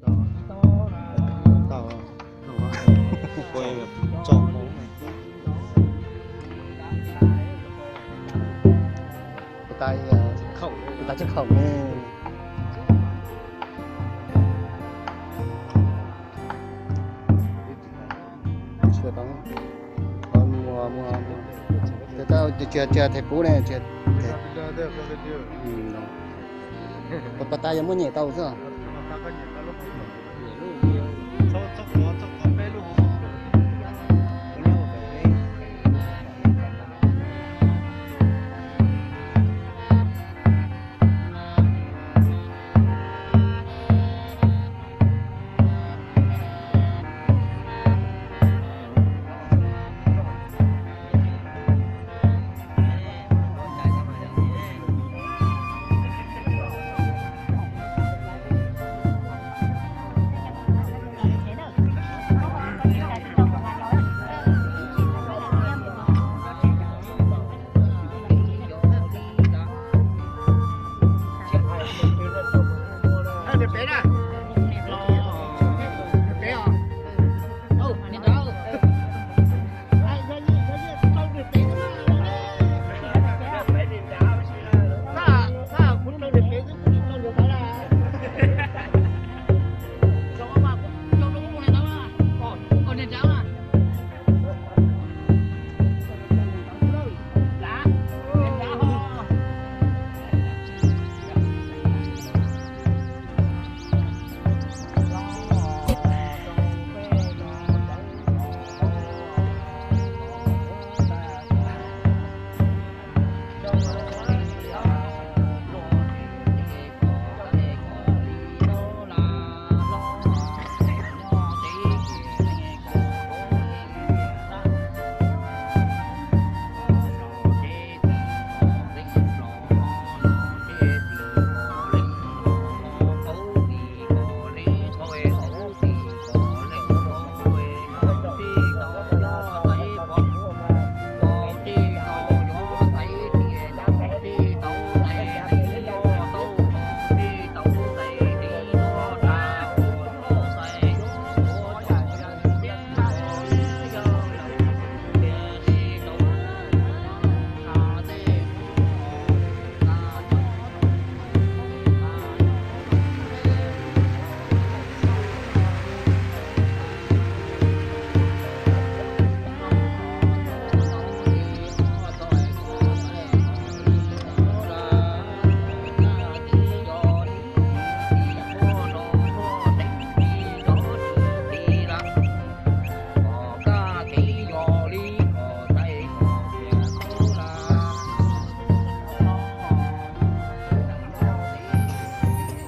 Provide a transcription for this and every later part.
Tau, tau, tau. Tus tas, tus tas tsis khaum ne. Tsis tsis tsis them kub ne. Pas tas yog muab nyem tau xwb.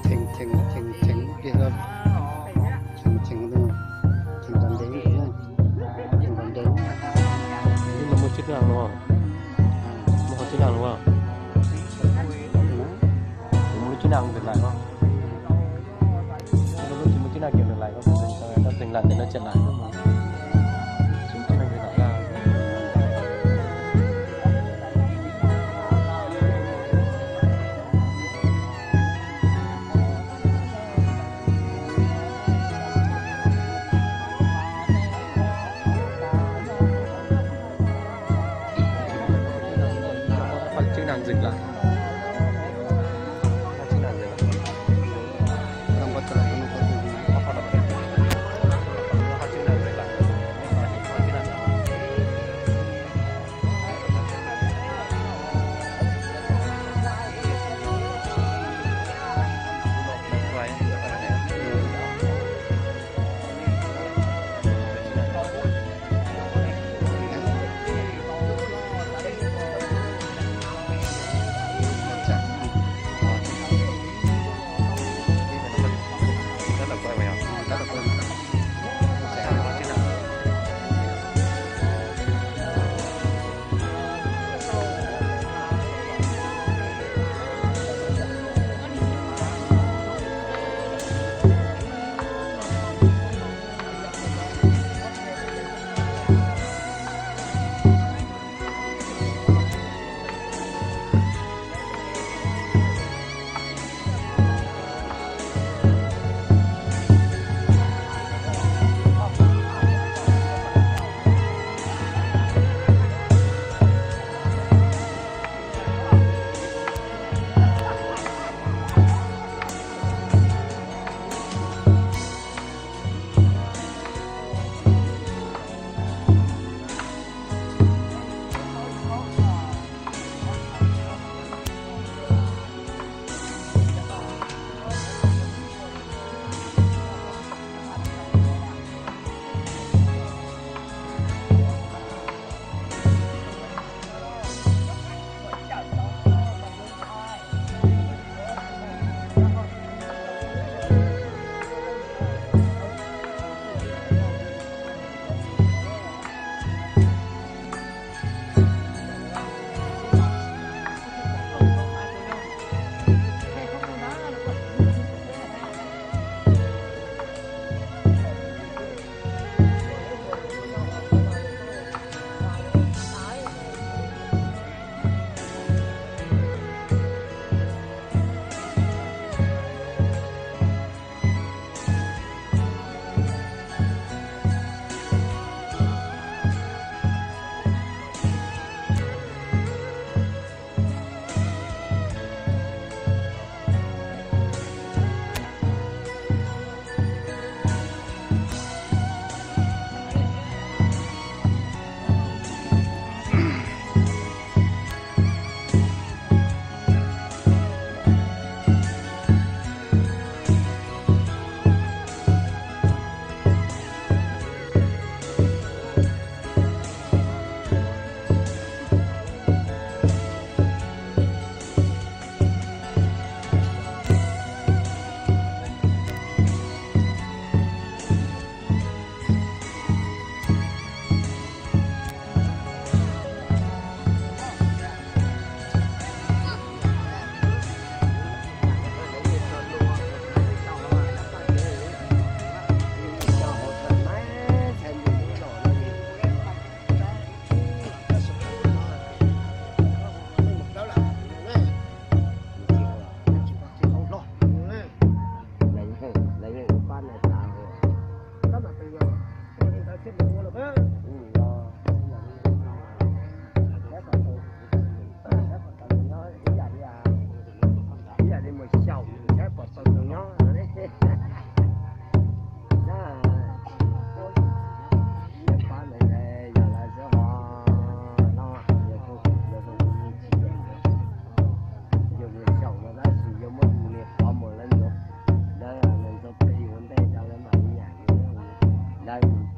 Cheem, cheem, cheem, cheem, cheem, cheem, cheem, cheem nrov ntev, cheem nrov ntev. Muaj tsib leeg no, muaj tsib leeg no, muaj lub tsib leeg ntawm lais no, lub tsis muaj tsib leeg kiag ntawm lais no, tseem lais ntawm no tseem lais no. Qhov tswb na ntxwg lawm. Qhov tswb na ntxwg lawm. Qhov tswb na ntxwg lawm.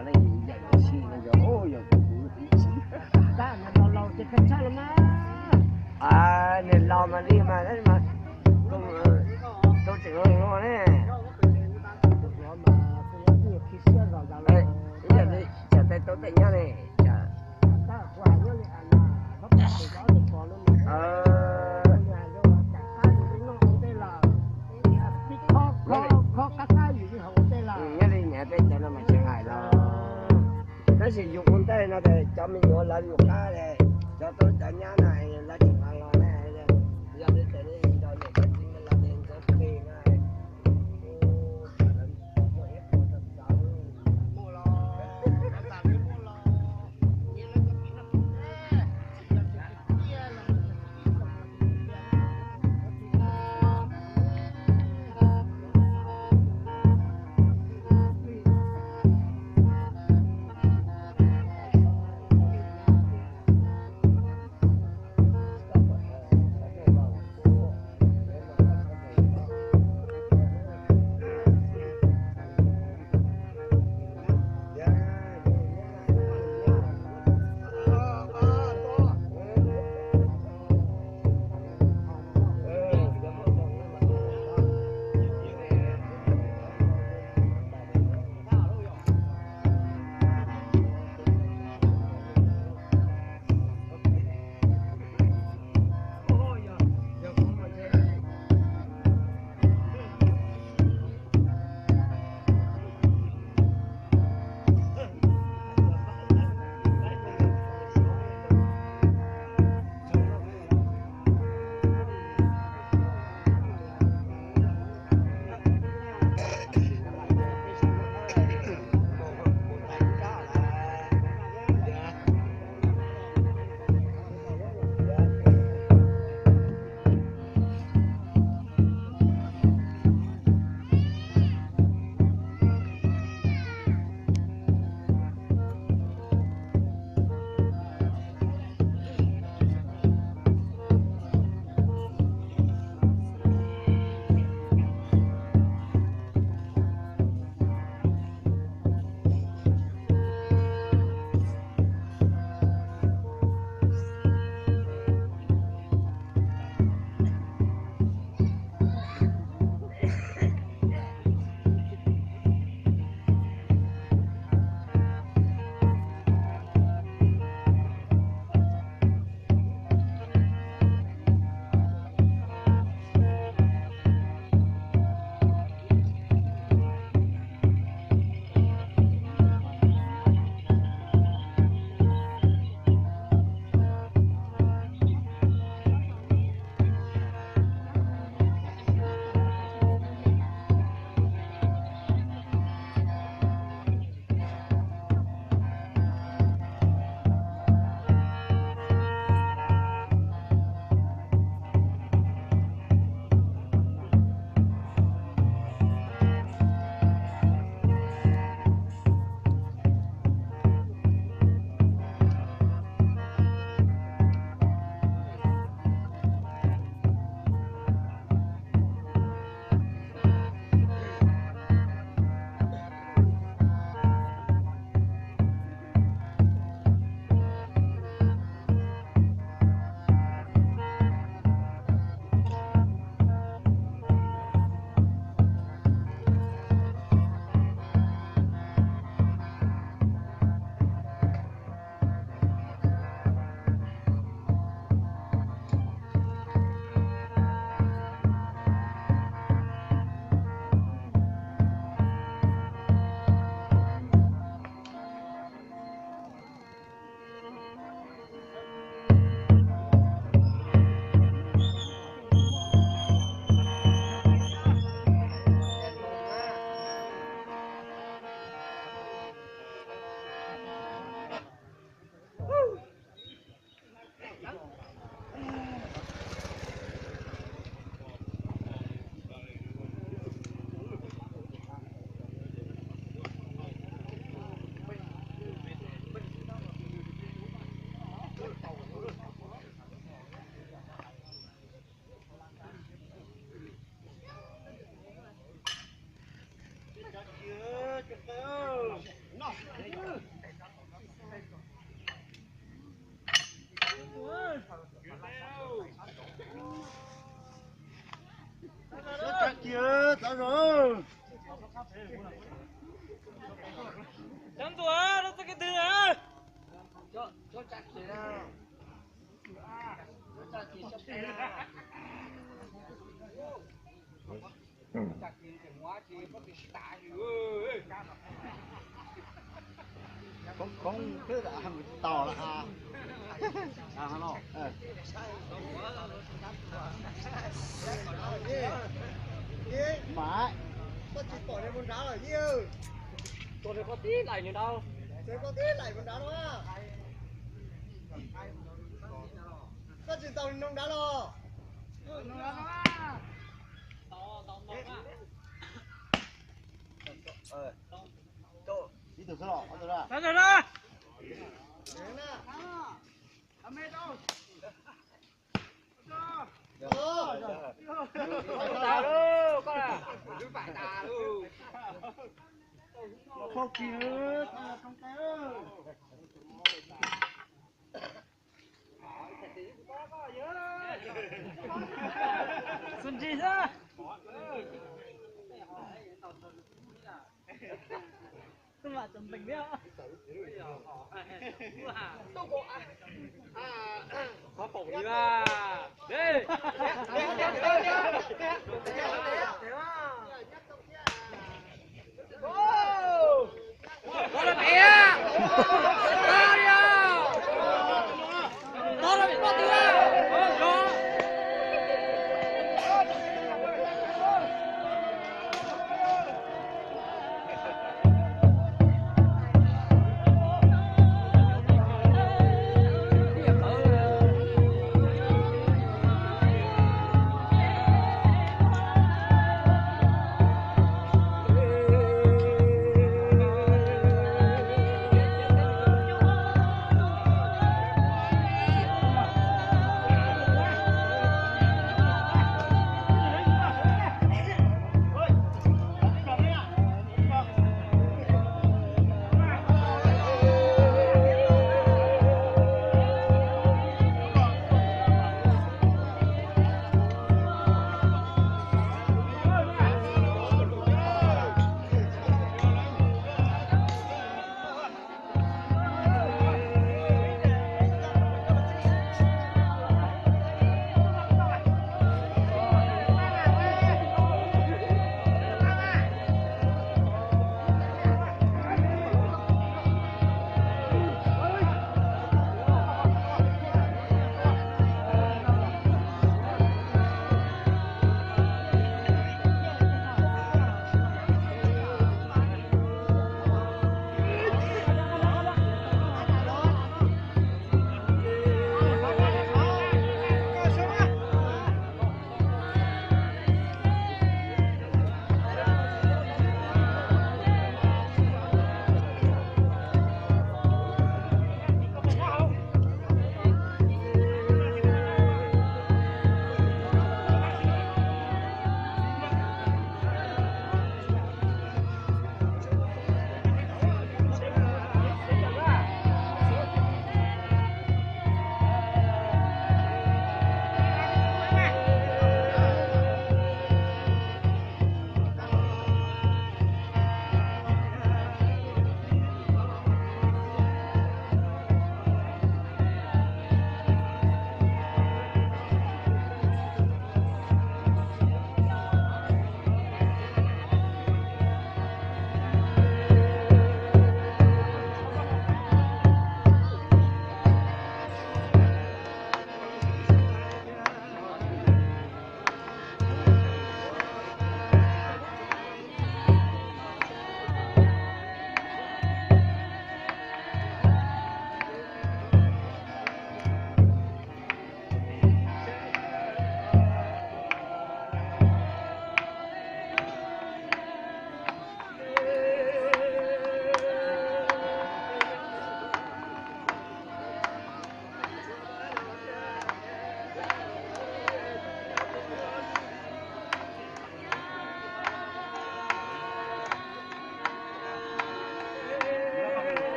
Yog tus kuv, niag laus mas li mas, tau tseem hluas ne. Yog li tsam tej tau tej nyab ne, tsam nyob li nyiam tej cov no mas tsis hais los. Tab sis yus ua ntej no ces cov me nyuam lawv yus qab, cov tub cov nyab no lawv tseem hais los ne. Yog li ces nrog niam nrog txiv los ces ntxuav plig no. Cov ntxuam, no txoj kev twg na? Koob koob twb mus tau lawm a. Mas koj tsis pom nws mus nrad los Yij? Tua nws koj tib laim nws nrad. Koj tib laim mus nrad no. Koj tsis ntaus nws nrad los? Ib tug xwb los? Tab sis na. Koj kis, koj yog roob teb. Xub ntsig xwb. Tus mam tseem npeem thiab. Qhov pom li mas.